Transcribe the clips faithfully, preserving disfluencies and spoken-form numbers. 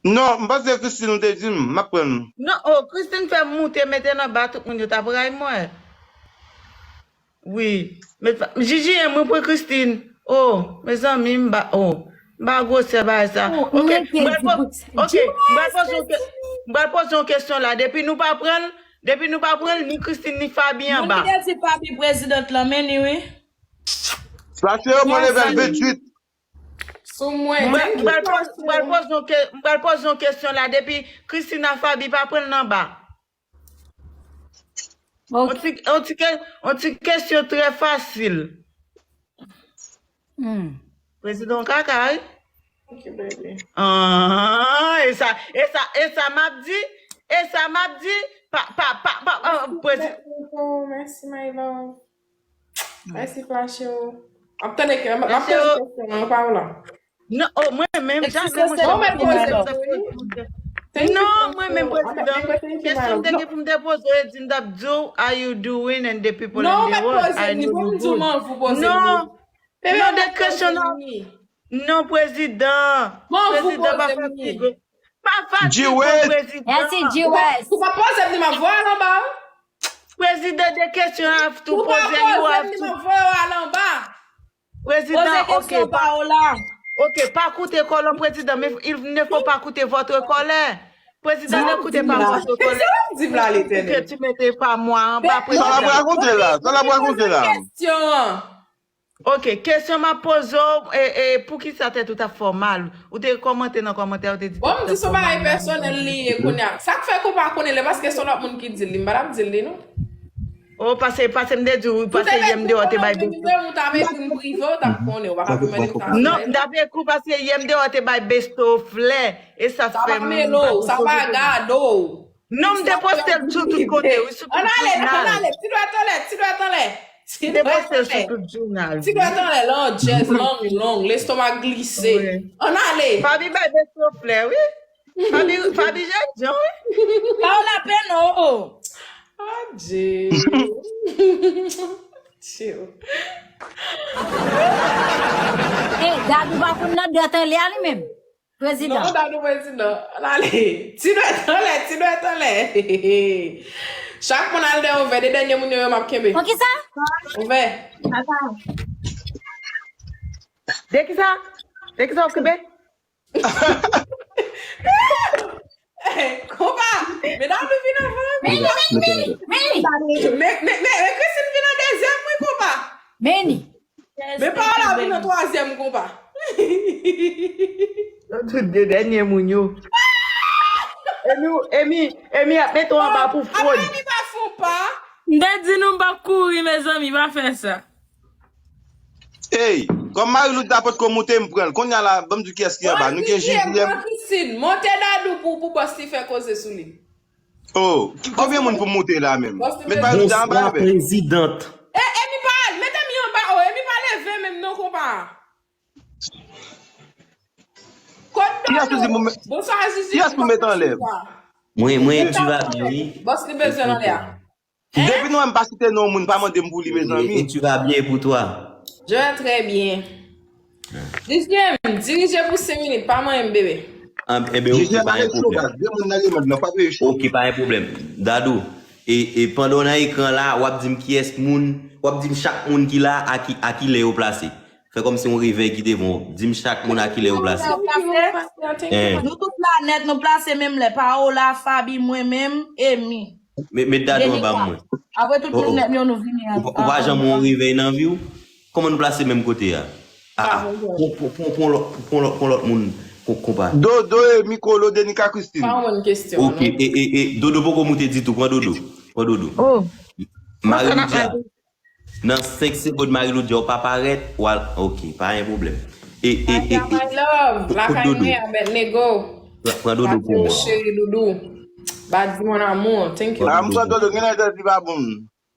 Non, m panse Christine ou te di m, m ap pran l. Non, oh, Christine fè m moute, mete nan ba, tout moun yo t ap ray mwen. Wi. Met fa- Jiji, mwen pran Christine. Oh, mezanmi, m ba, oh, m ba gwosè bagay sa. Ok, m pral po- ok, m pral poze yon ke- m pral poze yon kesyon la. Depi nou pa pran l, depi nou pa pran l, ni Christine, ni Fabi anba. Moun ki te di Fabi prezidant lan, men ni wi. Sa se yo pran level venntuit. Sou mwen. M pral- m pral poze- m pral poze yon ke- m pral poze yon kesyon la. Depi Christine a Fabi pa pran l nan ba. On ti, on ti ke- on ti kesyon trè fasil. Hmm. Prezidan kaka, wi. Ok, baby. Ah, e sa, e sa, e sa m ap di, e sa m ap di, pa, pa, pa, pa, ah, prezi- Oh, merci, my love. Mèsi, Flash yo. M ap tande ke- m ap tande kesyon an, pa w la. Non, oh, mwen menm, jamè mwen. Bon, mwen poze. Non, mwen menm, prezidan. Kesyon m te gen pou m te poze, e di m t ap di w, "How you doing?" And the people in the world, "I know you good." Non, non, de kesyon nan. Non, prezidan. Prezidan pa fatige. Pa fatige, prezidan. Mèsi, G-West. Ou pa poze m ni m ap voye al anba. Prezidan, de kesyon have to poze, you have to. Ou pa poze m ni m ap voye w al anba. Prezidan, ok, pa, ok, pa koute kòlè prezidan, men il ne faut pas écouter votre colère. Prezidan, n'écoutez pas votre colère. Sa w ap di m la, Letènèl? Que tu mettez pas moi anba, prezidan. Sa l ap rakonte la? Sa l ap rakonte la? Kesyon an. Ok, kesyon m ap poze w, e, e, poukisa tèt ou t ap fè w mal? Ou te kòmante nan kòmantè, ou te di tèt ou t ap fè w mal. Bon, m di se yon bagay pèsonèl li ye kounye a. Sa k fè ke w pa konnen li, paske se yon lòt moun ki di l li, m pa t ap di l li, non. Oh, pase, pase m te di w, pase yè m deyò te bay Besto. Ou ta ekri m prive, ou t ap konnen, ou pa ka pou mande m sa. Non, m t ap ekri w paske yè m deyò te bay Besto flè, e sa fè m pa poste. Sa pa gade w. Non, m te poste l sou tout kote, wi, sou tout jounal. Ann ale, ann ale, ti dwèt anlè, ti dwèt anlè. M te poste l sou tout jounal. Ti dwèt anlè, landjèz, long, long, lestomak glise. Ann ale. Fabi bay Besto flè, wi. Fabi, Fabi jènjan, wi. Pa w lapenn, oh, oh. Adje. Chill. Ey, Dadou pa konn nan dwèt anlè a li menm. Prezidan. Non, Dadou prezidan. Ann ale. Ti dwèt anlè, ti dwèt anlè. Chak moun al dèyè ouvè. De dènye moun yo, yo m ap kenbe. Poukisa? Ouvè. De kisa? De kisa w ap kenbe? Konpa, medam nou vin avan. Meni, meni, meni, meni. Men, men, men, men Christine vin an dezyèm, wi, konpa. Meni. Men pa la vin an twazyèm, konpa. Yo tout de dènye moun yo. Emi, Emi, Emi ap mete w anba pou fwod. Apa Emi pa fon pa? M te di nou m p ap kouri, mezanmi, pa fè sa. Ey, kòm Marie-Loude ta potko moute, m pran l. Kounye a la, ban m di kiyès ki anba. Nou gen Jiji, M pran Christine. Monte Dadou pou, pou bòs li fè koze sou li. Oh, ki, konbyen moun pou moute la menm? Met Marie-Loude anba, bebe. Bonswa, prezidant. E, Emi pa, met Emi anba, oh, Emi pa leve menm non, konpa. Kot Dadou? Bonswa, Jiji. Kiyès pou met anlè? Mwen, mwen, tu vas bien, wi. Bòs li bezwen anlè a. Depi nou wè m pa site non moun, pa mande m pou li, mezanmi. Et tu vas bien pour toi? Je vais très bien. Jiji, dirije pou senk minit, pa manyen m, bebe. Enben, ok, pa gen pwoblèm. Ok, pa gen pwoblèm. Dadou, e, e pandan w nan ekran la, w ap di m kiyès moun, w ap di m chak moun ki la, a ki, a ki lè yo plase. Fè kòmsi yon revèy ki devan w. Di m chak moun a ki lè yo plase. Nou tout la nèt, nou plase menm lè. Paola, Fabi, mwen menm, Emi. Met, met Dadou anba mwen. Apre tout moun nèt yo, nou vini an. Ou pa, ou pa janm yon revèy nan vi w? Kòman nou plase menm kote a? Ah, ah. Pran, pran, pran, pran lòt, pran lòt, pran lòt moun, konpa. Dodo, Emi, Kolo, Denica, Christine. Pa yon kesyon. Ok, e, e, e, Dodo poko moute ditou. Pran Dodo. Pran Dodo. Oh. Marie Loudia. Nan senk segonn, Marie Loudia, ou pa parèt, ou al, ok, pa gen pwoblèm. E, e, e, e, my love, lakay mwen, Abednego. Pran, pran Dodo pou mwen. Cheri doudou. Badi mon amour, thank you. Ah, m pran Dodo, gen lè di pa bon.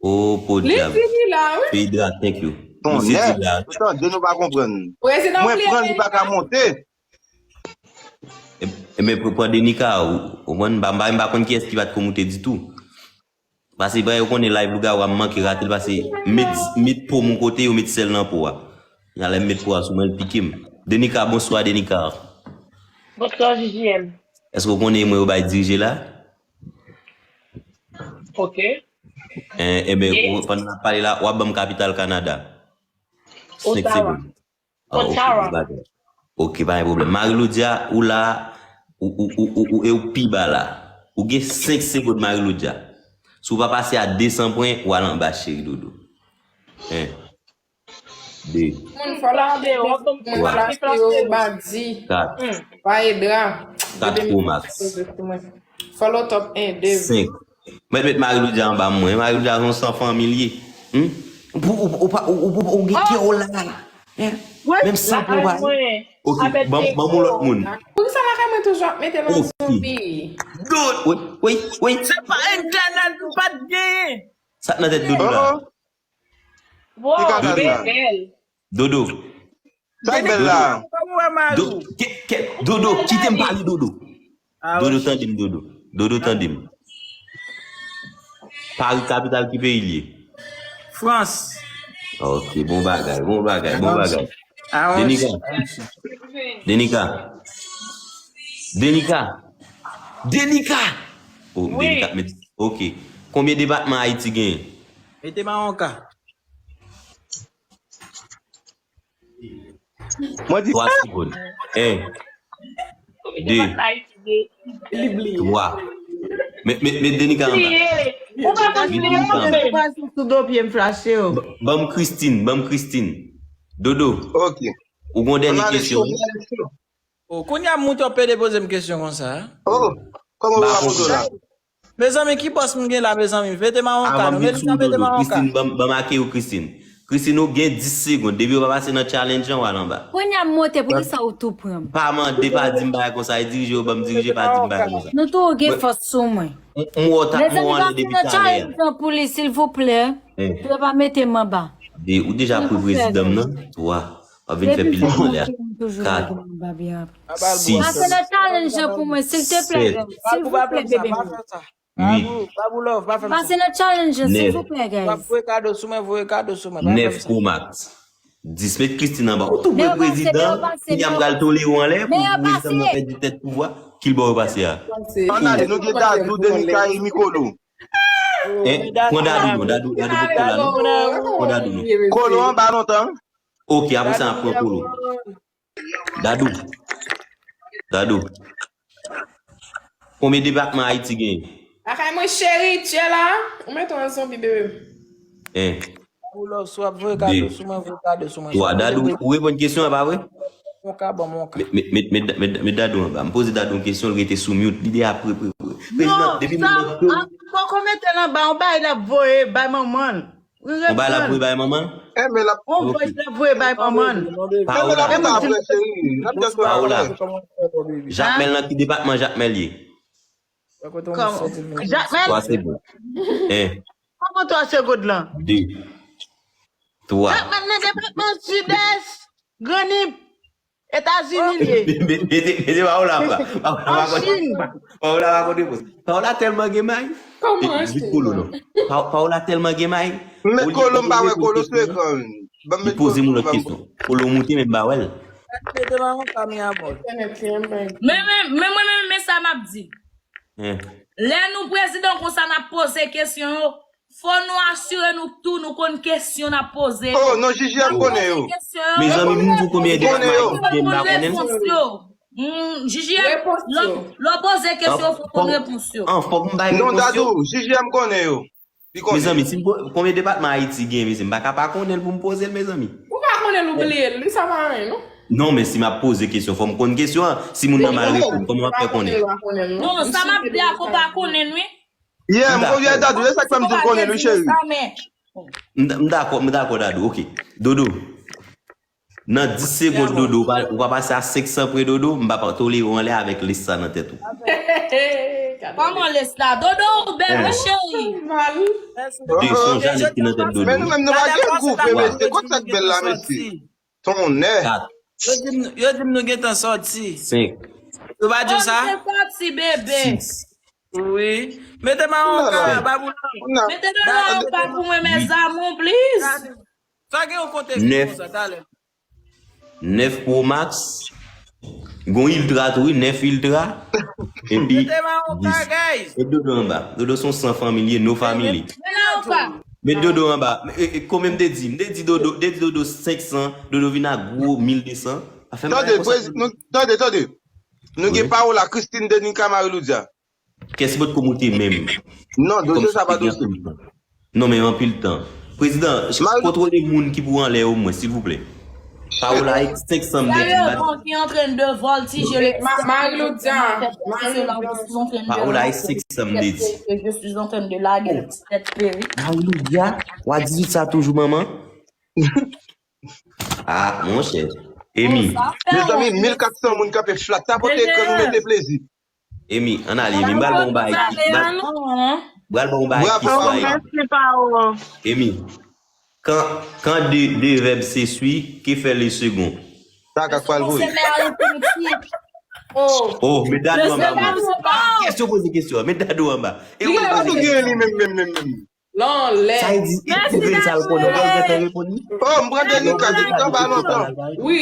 Oh, podyab. Li di li la, wi. Fedra, thank you. Misye di la. Tande nou pa konprann. Mwen pran li pa ka monte. E, e men pran Denica, ou, ou konprann, m pa, m pa, m pa konn kiyès ki pa t ko moute ditou. Paske, byen, yo konnen live lougawou a, m manke rate l, paske met, met po m yon kote, yo met sèl nan po a. Kounye a lè m met po a sou mwen, l pike m. Denica, bonswa, Denica. Bonswa, J J M. Èske w konnen e mwen yo bay dirije la? Ok. En, enben, pandan n ap pale la, w ap ban m kapital Kanada. Senk segonn. Ah, ok, pa gen pwoblèm. Marie Loudia, ou la, ou, ou, ou, ou, ou, e ou pi ba la. Ou gen senk segonn, Marie Loudia. Si w pa pase a de san pwen, w al anba, cheri doudou. En. De. Moun fò l ap de, moun fò l ap de yo, bandi. Kat. Pa edra. Kat Pro Max. Follow top en, de. Senk. Mèt met Marie Loudia anba mwen. Marie Loudia se yon san fanmi l ye. Hmm? Ou, ou, ou, ou, ou, ou gen kè w la. Hein? Menm san pou pa. Ok, ban, ban m yon lòt moun. Poukisa lakay mwen toujou ap mete nan zonbi? Dot. Wi, wi, wi. Se pa entènèt ou pa t genyen. Sa k nan tèt Dodo la? Dodo. Dodo. Sa k bèl la? Dodo, kite m pale, Dodo. Dodo, tande m, Dodo. Dodo, tande m. Pari kapital ki peyi l ye? Frans. Ok, bon bagay, bon bagay, bon bagay. Denika. Denika. Denika. Denika. Oh, Denika, ok. Konbyen depatman Ayiti genyen? Mete mawon ka. Mwen di twa segonn. En. De. Twa. Met, met, met Denika anba. Met Denika anba. Sou do pye m flache yo. Ban m Christine, ban m Christine. Dodo. Ok. Ou gon dènye kesyon? Oh, kounye a m moute w ap pede poze m kesyon konsa. Oh, kòman w ap poze la? Mezanmi, ki bòs m gen la, mezanmi? Mete mawon ka, non, mete mawon ka. Christine, ban m, ban m ake ou, Christine. Christine, ou gen dis segonn. Depi ou pa pase nan challenge an, w al anba. Kounye a m monte, poukisa ou tou pran m? Pa mande, pa di m bagay konsa. E dirije ou ban m dirije, pa di m bagay konsa. Nou tou gen fòs sou mwen. M wè w t ap mò anlè depi talè a. Mezanmi, pase nan challenge an pou li, silvouplè. Pou yo pa mete m anba. De, ou deja pre prezidan m nan. Twa. W ap vin fè pil moun anlè a. Kat. Sis. Pase nan challenge an pou mwen, silteplè, guys. Silvouplè, bebe m. Uit. Pase nan challenge an, silvouplè, guys. Nèf Pro Max. Dis, met Christine anba. Ou tou pre prezidan. Kounye a m pral tolere w anlè pou prezidan nan pèdi tèt pouvwa. Kil bò yo pase a? Ann ale, nou gen Dadou, Denika e Mikolo. Pran Dadou non, Dadou, Dadou poko la non. Pran Dadou non. Kolo anba lontan. Ok, apre sa, n ap pran Kolo. Dadou. Dadou. Konbyen depatman Ayiti genyen? Lakay mwen cheri, tchè la. Ou mete yon zonbi, bebe. En. Ou love, si w ap voye kado sou mwen, voye kado sou mwen. Twa. Dadou, ou reponn kesyon an, pa vre? Mwen ka, ban mwen ka. Met, met, met, met, met Dadou anba. M poze Dadou yon kesyon, l rete sou mute. Li deja pre, pre, pre. Prezidan, depi m nan pre. Non, sa, an, poko mete l anba, yon bagay l ap voye bay manman l. Yon bagay l ap voye bay manman l? Enben, l ap. Yon voice l ap voye bay manman l. Paola. Enben, l ap vin apre, cheri. L ap just vin apre. Jakmèl, nan ki depatman Jakmèl ye? Jakmèl? Twa segonn. En. Kòman twa segonn lan? De. Twa. Jakmèl nan depatman Sidès, Gran Nip. Etazini l ye. Mete, mete, mete Paola anba. Paola pa konn, Paola pa konn repons. Paola tèlman gen may. Kòman? Di Kolo non. Pa-, Paola tèlman gen may. M met Kolo, m pa wè Kolo sou ekran. Ban m met Kolo. Li poze m yon lòt kesyon. Kolo moute, men m pa wè l. Mete mawon ka, mi amor. Men, men, men mwen menm, men sa m ap di. Lè nou prezidan konsa, n ap poze kesyon yo. Fò nou asire nou tou nou konn kesyon n ap poze yo. Oh, non, J J M konnen yo. Mezanmi, m di w konbyen depatman Ayiti gen, m pa konnen l. J J M, lè w poze kesyon, fò w konn repons yo. An, fòk m bay repons yo. Non, Dadou, J J M konnen yo. Li konnen. Mezanmi, si m po-, konbyen depatman Ayiti gen, mezanmi, m pa ka pa konnen l pou m poze l, mezanmi. Ou pa konnen l, ou bliye l, li sa pa anyen, non? Non, men si m ap poze kesyon, fò m konn kesyon an. Si moun nan mal reponn, kòman m ap fè konnen? Non, sa m ap di a, ou pa konnen l, wi. Yeah, m konn, yeah, Dadou, e sa k fè m di w konnen l, wi, cheri. M, m dakò, m dakò, Dadou, ok. Dodo, nan dis segonn, Dodo, ou pa, ou pa pase a senk san pwen, Dodo, m pa, pa tolere w anlè avèk lis sa nan tèt ou. Kòman lis la? Dodo, ou bèl, wi, cheri. De, se yon Janet ki nan tèt Dodo. Men nou menm, nou pa gen gwoup, mesye. Kot sa k bèl la, mesye? Tonnè. Kat. Yo di m, yo di m nou gentan sòti. Senk. Yo pa di w sa? Sòti, bebe. Sis. Wi. Mete mawon ka, babou. Mete dola anba pou mwen, mes amours, please. Sa gen yon kontèks konsa, talè. Nèf Pro Max. Gon Ultra tou, wi, nèf Ultra. Epi, mete Mawoka, guys. Met Dodo anba. Dodo se yon san fanmi l ye, no family. Met Dodo anba. E, e, konbyen m te di? M te di Dodo, te di Dodo senk san, Dodo vin ak gwo mil de san. Afè m pa gen konsa. Tande, tande, tande. Nou gen Paola, Christine, Denica, Marie Loudia. Kès bòt kòm ou te menm? Non, dosye sa pa dosye. Non, men anpil tan. Prezidan, kontwole moun ki pou anlè omwen, silvouplè. Paola, senk san m te di. Sérieusement, qui est en train de voltiger le... Marie Loudia, Marie Loudia. Paola, senk san m te di. Je suis en train de larguer cette série. Marie Loudia, w a dizuit sa toujou, manman? Ah, monchè. Emi. Mezanmi, mil kat san moun kanpe flat. Tapote ekran nou, mete plezi. Emi, ann ale, Emi, m pral ba w yon bagay ki, m pral ba w yon bagay ki sou Ayiti. Emi, quand, quand deux, deux verbes se suivent, que fait le second? Sa k ap pral voye. Oh, met Dadou anba, man. Kiyès yo poze kesyon an? Met Dadou anba. E ou poze kesyon an? Li gen li menm, menm, menm, menm. Lanlè. Sa vle di, e pwoblèm sa l konnen, ou pa gentan reponn li? Oh, m pran Denica, Denica pa lontan. Wi,